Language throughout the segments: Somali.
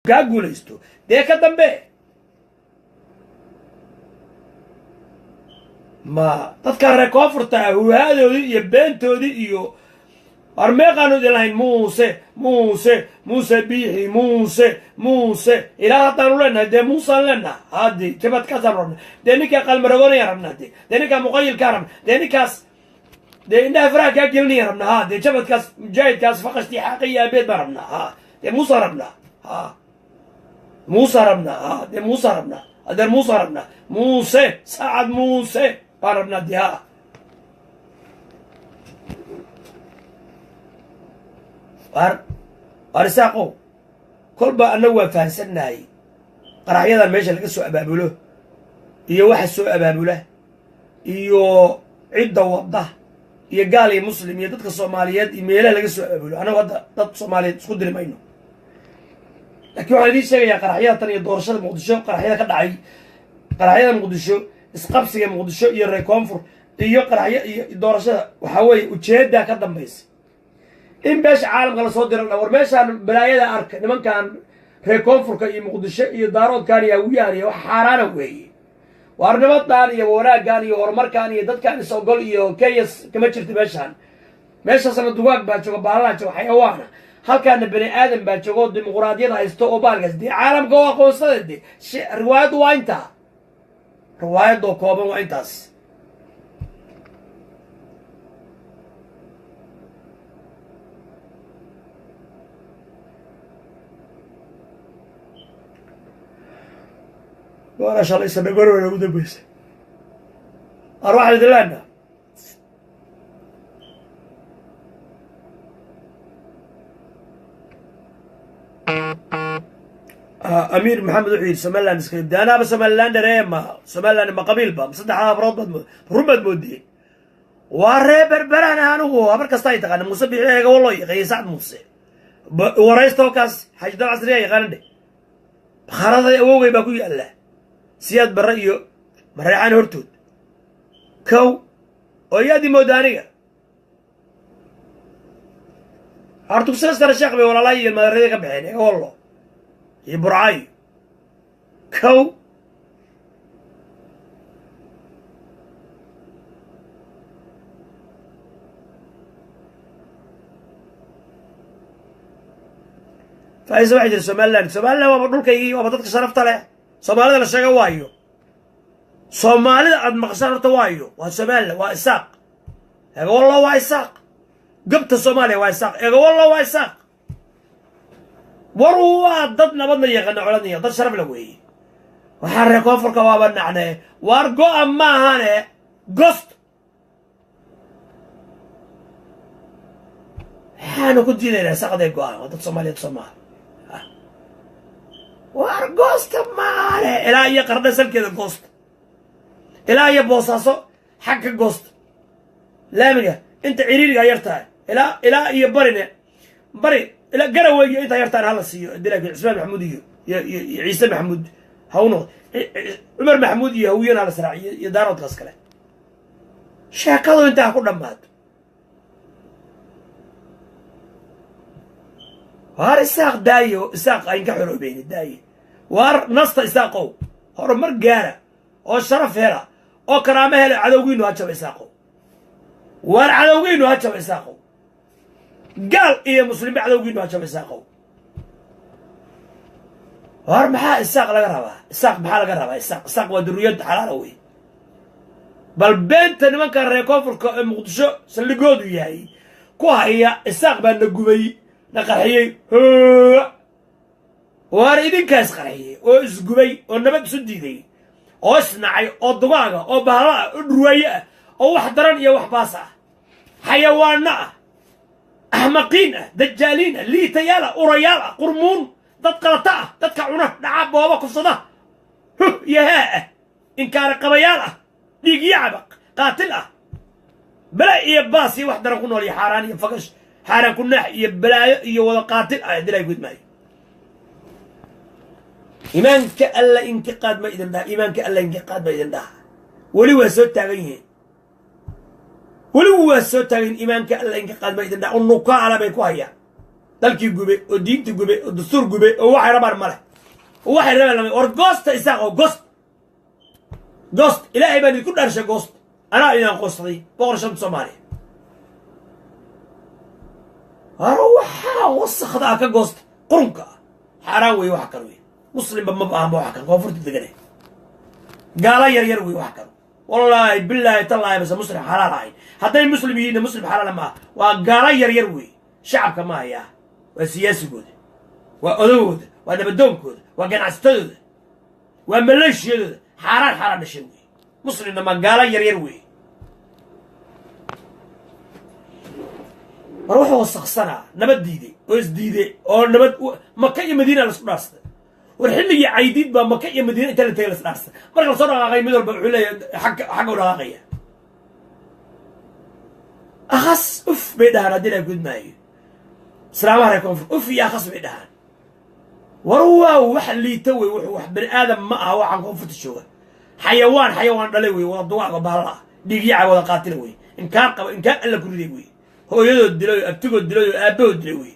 Kaa guulaysto dee ka dambe ma dadka reer koonfurta huhaadoodii iyo beentoodii iyo war meeqaanu idin lahayn. Muuse, Muuse, Muuse Biixi, Muuse, Muuse, ilaa haddaanu leenahay dee Muusaan leenaha. Haddi jabadkaasaan rabna dee, ninkaa qalmaragoonayaan rabnaa dee ninkaa muqayilkaan rabna dee, ninkaas dee indhaha faraha kaa gelinayaan rabnaa. Ha, dee jabadkaas mujaahidkaas faqashtii xaaqiyo aabeed baan rabnaa. Ha, dee Muusaan rabnaa. Ha, Muusaan rabnaa. Ha, dee Muusaan rabnaa. Adeer, Muusaan rabnaa. Muuse Saacad Muuse baan rabnaa dee. Ha, waar Isaaqow, kolba annagu waa fahansannahay qaraxyadan meesha laga soo abaabulo iyo waxa soo abaabula iyo cidda wadda iyo gaal iyo muslim iyo dadka Soomaaliyeed iyo meelaha laga soo abaabulo. Annagu hadda dad Soomaaliyeed isku diri mayno, laakiin waxaan idiin sheegayaa qaraxyada tan iyo doorashada Muqdisho, qaraxyada ka dhacay, qaraxyada Muqdisho, isqabsiga Muqdisho iyo reer koonfur iyo qaraxyo iyo doorashada, waxaa weeye ujeeddaa ka dambaysa in beesha caalamka lasoo diro. War meeshaan balaayada arka, nimankan reer koonfurka iyo Muqdisho iyo Daaroodkan iyo Hawiyahan iyo wax xaaraana weeye. Waar nimadan iyo wanaaggan iyo horumarkan iyo dadkan is ogol iyo Kenya kama jirto meeshaan. Meeshaasna dugaag baa jooga, baalalaa jooga, xayawaana. Halkaana bani aadan baa jooga oo dimuquraadiyada haysto oo baalkaas dee caalamka oo aqoonsada. De riwaayaddu waa intaa, riwaayadoo kooban waa intaas. Goora shalay sanagorwana ugu dambaysa ar waxaan idin leenaha Amiir Maxamed wuxuu yidhi Somaliland iska de anaaba Somalilander ee ma Somaliland ma qabiilba ma saddexda habrood baad run baad moodeen. Waa ree Berberaan anigu, habar kasta ay taqaana. Muuse Biixi eega loo yaqeeyay Sacad Muuse waraysto kaas xajdal casriya yaqaana dhe. Bakhaarada awowgay baa ku yaalla Siyaad Barre iyo Mareecaan hortood kow oo yaadii mooda aniga hortugsaskana sheekh bay walaalaha iyo madarada ka baxeen eega wallo iyo Burcaayo kow. Faisa waxay jiri Somaliland, Somaliland waaba dhulkaygii, waaba dadka sharafta leh. Soomaalida la sheega waayo, Soomaalida aad maqashaan horta waayo, waa Somaliland, waa Isaaq eegawallo, waa Isaaq. Gobta Soomaaliya waa Isaaq eegawallo, waa Isaaq. War waa dad nabadna yaqaana, coladna yaqaan, dad sharaf la weeye. Waxaa reer koonfurka waaba nacnee. Waar go'a maahane gost waxaanu ku diidaynaa saqday go'aan, waa dad Soomaaliyeed soo maaha? Waar goosta maale ilaa iyo Qardha salkeeda goosta, ilaa iyo Boosaaso xag ka goosta, laamiga inta ciriiriga yar tahay ilaa iyo barine bari ilaa Garaweyga intaa yartaan hala siiyo dilaakin Cismaan Maxamuud iyo Ciise Maxamuud ha u noqdo, Cumar Maxamuud iyo Hawiyana hala saraaciyo iyo Daaroodkaas kale. Sheekadu intaa ku dhammaato. Waar Isaaq daayo, Isaaq ayn ka xoroobeyni daaye. Waar nasta Isaaqow, horumar gaara oo sharaf hela oo karaamo hela. Cadowgiinu ha jaba Isaaqow, waar cadowgiinu ha jaba Isaaqow, gaal iyo muslimba cadowgiinu ha jaba Isaaqow. Waar maxaa Isaaq laga rabaa? Isaaq maxaa laga rabaa? Isaaq, Isaaq waa duriyad xalaala wey. Bal beenta nimanka reer koonfurka ee Muqdisho saldhigoodu yahay ku haya, Isaaq baa na gubay, na qarxiyey. Hoo, waar idinkaa isqarxiyey oo isgubay oo nabad isu diiday oo isnacay oo dugaaga oo bahlo ah oo dhurwaaye ah oo wax daran iyo wax baas ah, xayawaano ah, axmaqiin ah, dajaaliin ah, liitayaal ah, urayaal ah, qurmuun, dad qalata ah, dadka cuna, dhaca, booba, kufsada, huh iyo haa ah, inkaara qabayaal ah, dhiig iyo cabaq, qaatil ah, bala iyo baas iyo wax daran ku nool iyo xaaraan iyo fagash, xaaraan ku naax iyo balaayo iyo wada qaatil ah. Dilaa gud maayo. Iimaanka Alla intiqaad ma idin dhaha, iimaanka Alla intiqaad ma idin dhaha. Weli waa soo taagan yihiin, weli waa soo taagan yihiin. Iimaanka Alla intiqaad ma idin dhaha. Unukaala bay ku hayaan. Dalkii gube oo diintii gube oo dastuur gube oo waxay rabaan ma leh, oo waxay rabaan lama. War goosta, Isaaq, oo goost, goost. Ilaahay baan idinku dhaarshay, goost. Anaa idin aqoonsaday boqor shanta Soomaaliya. War waxaa wasakda ah ka goosta, qurunka ah, xaaraan wey. Waxa kale wey muslimba maba ahanba. Waxa kale koonfurta degane gaala yar yar wey. Waxa kale, wallaahi, bilaahi, tallaahi, base muslim xalaal ahayn. Hadday muslim yihiinna muslim xalaala maaha, waa gaala yar yar wey. Shacabka ma hayaa, waa siyaasigooda, waa odagooda, waa nabadoonkooda, waa ganacsatadooda, waa maleeshiyadooda. Xaaraan xaaraan dhashay wey, muslimna ma, gaala yar yar wey. War wuxuu wasaksanaa, nabad diiday oo isdiiday oo nabad. Maka iyo Madiina laisku dhaarsaday. War xilligii Caydiid baa Maka iyo Madiina inta la tegay las dhaarsaday. Marka lasoo dhaqaaqay, mid walba wuxuu leeyahay agga xagga u dhaqaaqaya. Akhas uf bay dhahaan haddii la gudmaayo islaamaha reer koonfur. Uf iyo akhas bay dhahaan. War waa wax liita wey. Wuxuu wax bani aadam ma aha. Waxaan koonfurta jooga xayawaan, xayawaan dhalay wey. Wada dugaacda bahalla ah, dhiigyaca wada qaatila wey, inkaar qaba, inkaar Alla ku riday wey. Hooyadood dilay oo abtigood dilay oo aabbahood dilay wey.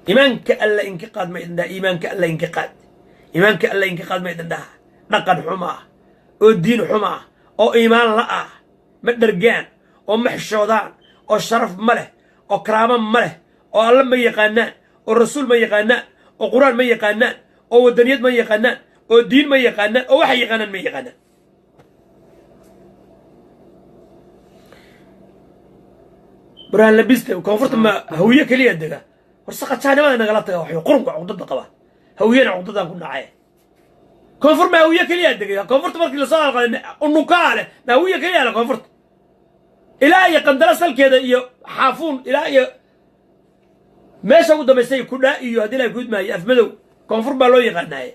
Iimaanka Alla inka qaad ma idin dhaha. Iimaanka Alla inka qaad, iimaanka Alla inka qaad ma idin dhaha. Dhaqan xuma ah oo diin xuma ah oo iimaan la ah, ma dhergaan oo ma xishoodaan oo sharaf ma leh oo karaamo ma leh oo Alla ma yaqaanaan oo rasuul ma yaqaanaan oo Qur-aan ma yaqaanaan oo wadaniyad ma yaqaanaan oo diin ma yaqaanaan oo waxay yaqaanaan ma yaqaanaan. Burhaan labiste, koonfurta ma Hawiye keliya dega? War saqajaanimada nagala taga. Waxay qurunka cuqdada qaba, Hawiyena cuqdadan ku dhacay. Koonfur ma Hawiye keliya degay? Koonfurta markii lasoo alqaday unukaa leh, ma Hawiye keliya leh koonfurta? Ilaa iyo Qandala salkeeda iyo Xaafuun, ilaa iyo meesha ugu dambaysay Kudhaa iyo haddii la gudmaayo Afmadow, koonfur baa loo yaqaanaaye.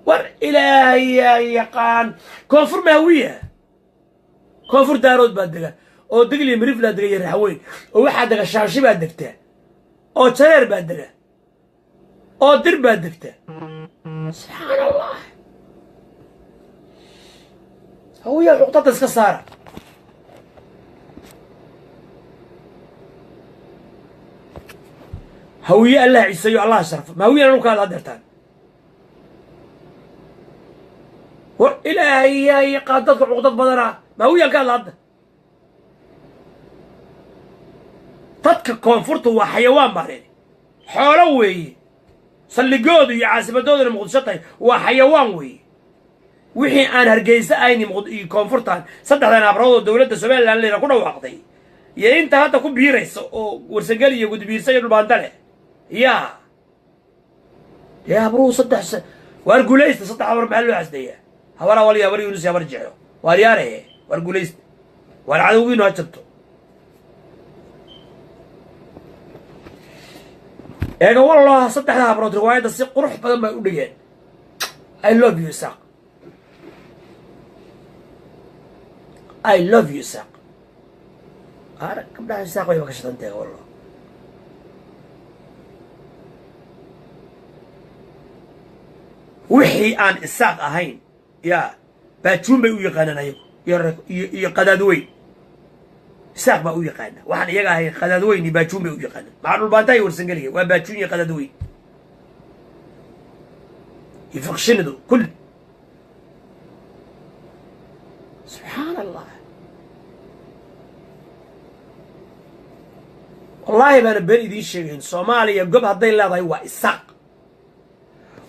War Ilaahayaa yaqaan, koonfur ma Hawiya? Koonfur Daarood baa dega oo Degliya Miriflaa dega iyo Raxweyn, oo waxaa dega Shaanshi baa degta oo Jareer baa dega oo Dir baa degta. Subxaan Allah, Hawiya cuqdada iska saara. Hawiye Allah ciseeyo, Allah sharfo. Ma Hawiye anu kaada hadeertaan? War Ilaahay yaa yaqaan, dadka cuqdad badanaa. Ma Hawiyaan ka hadla hadda? Dadka koonfurta waa xayawaan baa leedi, xoolo weeye. Saldhigoodu iyo caasimadooduna Muqdisho tahay, waa xayawaan weeye. Wixii aan Hargeysa ahayn iyo koonfurtan saddexdan habrood oo dowladda Somaliland leena ku dhawaaqday iyo inta hadda ku biiraysa oo Warsangel iyo Gudbiirsa iyo Dhulbaanta leh, yaa dee habruhu saddex waar guulaysta. Saddex habar maxaa loo xasdayaa? Habar Awal iyo Habar Yunus iyo Habar Jeclo. Waar yaarahe, waar guulaysta, waar cadowgiinu ha jabto. Eega wallah, saddexda habrood riwaayadda si qurux badan bay u dhigeen. I love you, Isaaq. I love you, Isaaq. Arag gabdhaha Isaaq wayba ka shidanteega wallah. Wixii aan Isaaq ahayn yaa baajuun bay u yaqaanaan ayagu iyo qadaadweyn. Isaaq baa u yaqaana. Waxaan iyaga ahayn qadaadweyn iyo baajuun bay u yaqaanaan. Maxaa Dhulbaantaha iyo Warsangeliga waa baajuun iyo qadaadweyn iyo fiqshinidu kulli. Subxaan Allah, wallaahi baana been idiin sheegayn. Soomaaliya gob hadday leedahay waa Isaaq.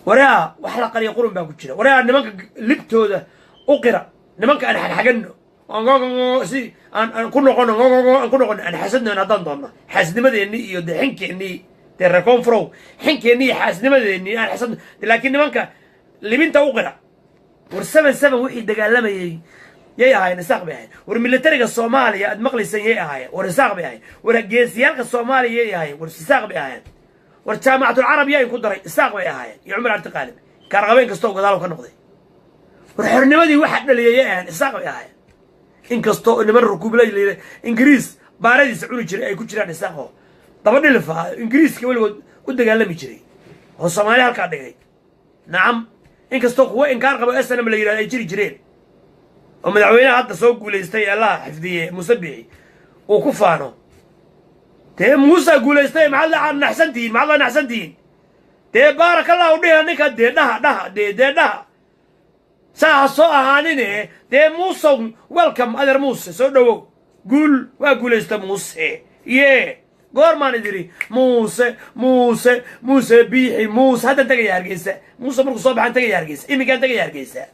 Waraa wax la qariya qurun baa ku jira. Waraa nimanka libtooda u qira. Nimanka aan xagxaganno si aan ku noqono, aan ku noqono, aan xasadno haddaan doonno. Xaasnimadeenni iyo dee xinkeennii, dee reer koonfurow, xinkeennii iyo xaasnimadeennii aan xasadno, laakiin nimanka libinta u qira. War 7-7 wixii dagaalamayay yay ahaayeen? Isaaq bay ahayen. War militariga Soomaaliya aad maqlayseen yay ahaayeen? War Isaaq bay ahayen. War geesiyaalka Soomaaliya yay ahaayeen? War Isaaq bay ahaayeen. War Jaamacatul Carab yaa ku daray? Isaaq bay ahaayeen iyo Cumar Cabdiqaalib, kaarqabeen kastoo gadaal ka noqday. War xornimadii waxa dhaliyay yay ahaayeen? Isaaq bay ahaayeen. Inkastoo niman rukuublay la Ingiriis baaradiisa cuni jiray ay ku jiraan, Isaaqoo daba dhilif ah, Ingiriiska weligood u dagaalami jiray oo Soomaaliya halkaa dhigay. Nacam, inkastoo kuwo inkaar qabo SNM la yidhahdo ay jiri jireen oo madaxweynaha hadda soo guulaystay, Allaha xifdiye, Musabixi, Uu ku faano. Dee Muusa guulaystay, maxaad la naxsantihiin? Maxaad la naxsantihiin? Dee baarakallahu dhiha ninka, dee dhaha, dhaha, dee dhaha, saa ha soo ahaanine. Dee Muusow, welcome adeer Muuse, soo dhowow, guul, waa guulaysta Muuse. Ye goormaan idiri Muuse, Muuse, Muuse Biixi, Muuse haddaan tegaya Hargeysa. Muuse markuu soo baxaan tegaya Hargeysa, iminkaan tegaya Hargeysa.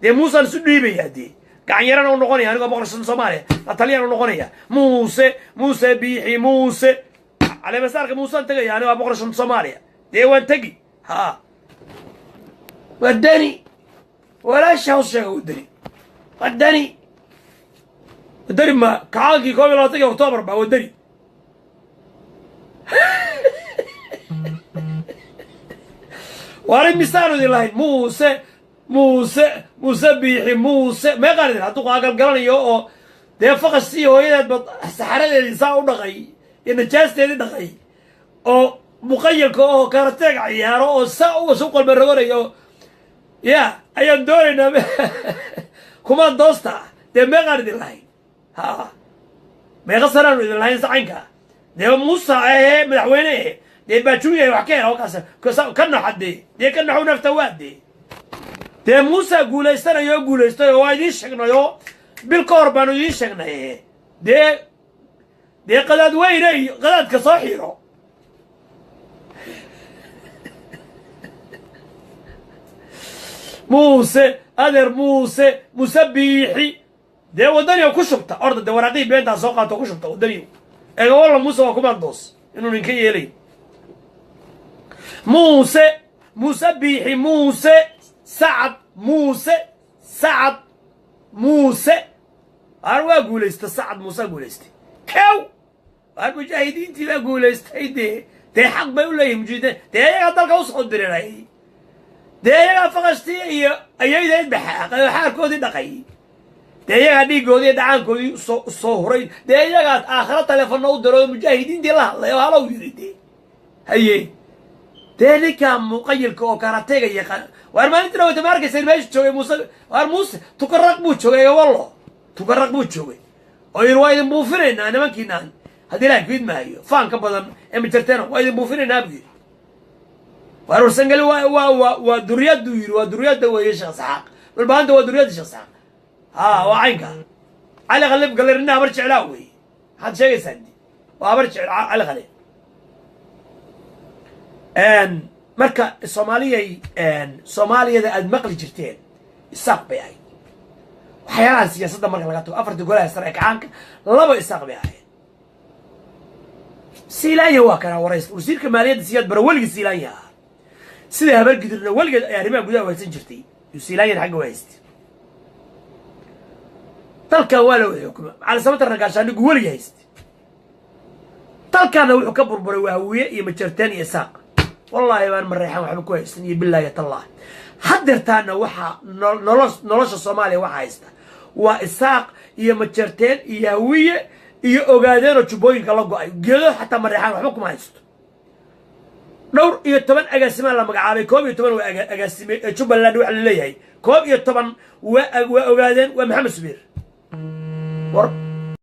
Dee Muusaan isu dhiibaya, dee gacan yarana u noqonaya, anigoo boqor Soomaaliya la taliyaan u noqonaya. Muuse, Muuse Biixi, Muuse caleemasaarka Muusaan tegaya, anigoo boqor Soomaaliya. Dee waan tegi. Ha Wadani, walaasha hoos sheega, Wadani, Wadani, Wadani, ma kacaankii 21-kii Oktoobar baa Wadani. Waana misaanu idin lahayn Muuse, Muuse, Muuse Biixi, Muuse meeqaan idin hadduu qaagalgalanayo oo dee faqashtii hooyadeedba saxaradeedii saa u dhaqay iyo najaasteedii dhaqay oo muqayalka oo karateega ciyaaro oo saa u isu qalbaroganayo oo ya ayaan doonaynaa kumaan doosta. Dee meeqaan idin lahayn? Ha meeqa sanaanu idin lahayn sacaynka? Dee Muusa ahee madaxweyne eh, dee baajuunya wax ka hela kaas ka naxa, dee ka naxow nafta waa dee Muusa guulaystanayoo guulaystay oo waa idiin sheegnayoo bil ka hor baanu idiin sheegnay. Dee qadaad weyne iyo qadaadka soo xiro. Muuse adeer Muuse, Muuse Biixi, dee Wadaniyo ku shubta orda, dee waraaqihii beentaa soo qaato, ku shubta Wadaniyo. Eega walla Muuse waa kumandoos inuu ninka yeelay. Muuse, Muuse Biixi, Muuse Sacad, Muuse Sacad, Muuse waar waa guulaysta. Sacad Muuse guulaystay kew, waar mujaahidiintii baa guulaystay. Dee xaq bay u leeyihin mujahidiin, dee iyagaa dalka usoo diriray, dee iyagaa faqashtii iyo ayaydeed baxaaqay oo xaarkoodii dhaqay, dee iyagaa dhiiggoodii iyo dhacaankoodii usoo huray, dee iyagaa aakhiro taleefonna u diray oo mujaahidiintii la hadlay oo halow yidhi. Dee haye, dee ninkaa muqayilka oo karateega yaqaan, waar maalintii dhawata ma arkaysa meesha joogay Muuse? Waar Muuse Tukaraq buu joogay, wallo Tukaraq buu joogay oo yidhi waa idin buufinaynaa nimankiinaan, haddii Ilahay kuid maayo faanka badan ee majarteena waa idin buufinaynaa buu yidhi. Waar Warsangeli waa duriyaddu yidhi, waa duriyadda weeye Sheekh Saxaaq, Dhulbaanta waa duriyadda Sheekh Saxaaq. Ha waa caynka Cali Khalif Galerina Habar Jeclaa weeye, maxaad sheegaysaan? Waa Habar Jecel Cali Khalif. Marka Soomaaliyay, Soomaaliyada aad maqli jirteen Isaaq bay ahayd. Waxyaalahan siyaasadda marka laga tago, afartii golaha sare ee kacaanka laba Isaaq bay ahayd. Siilaanya waa kana warays wasiirka maaliyadda Siyaad Bara, weligii Siilaanya ahaa. Sida Habargidirna weligeed ay arrimaha gudaha haysan jirtay iyo Siilaanyana xagga waa haystay. Dalkan waa la wada xukuma. Cali Samatarna gaashaanigu weligii haystay. Dalkaana wuxuu ka burburay waa Hawiye iyo Majarteen iyo Isaaq. Wallaahi baan Mareexan waxba ku haysan iyo bilaahi tallah. Hadeertaana waxaa nolosha Soomaaliya waxaa haysta waa Isaaq iyo Majarteen iyo Hawiye iyo Ogaadeenoo jubbooyinka la go'ay geedo. Xataa Mareexaan waxba kuma haysto. Dhowr iyo toban agaasimaa la magacaabay, 11 waa agaasime ee Jubbaland waxa la leeyahay, 11 waa Ogaadeen, waa Maxamed Subiir. War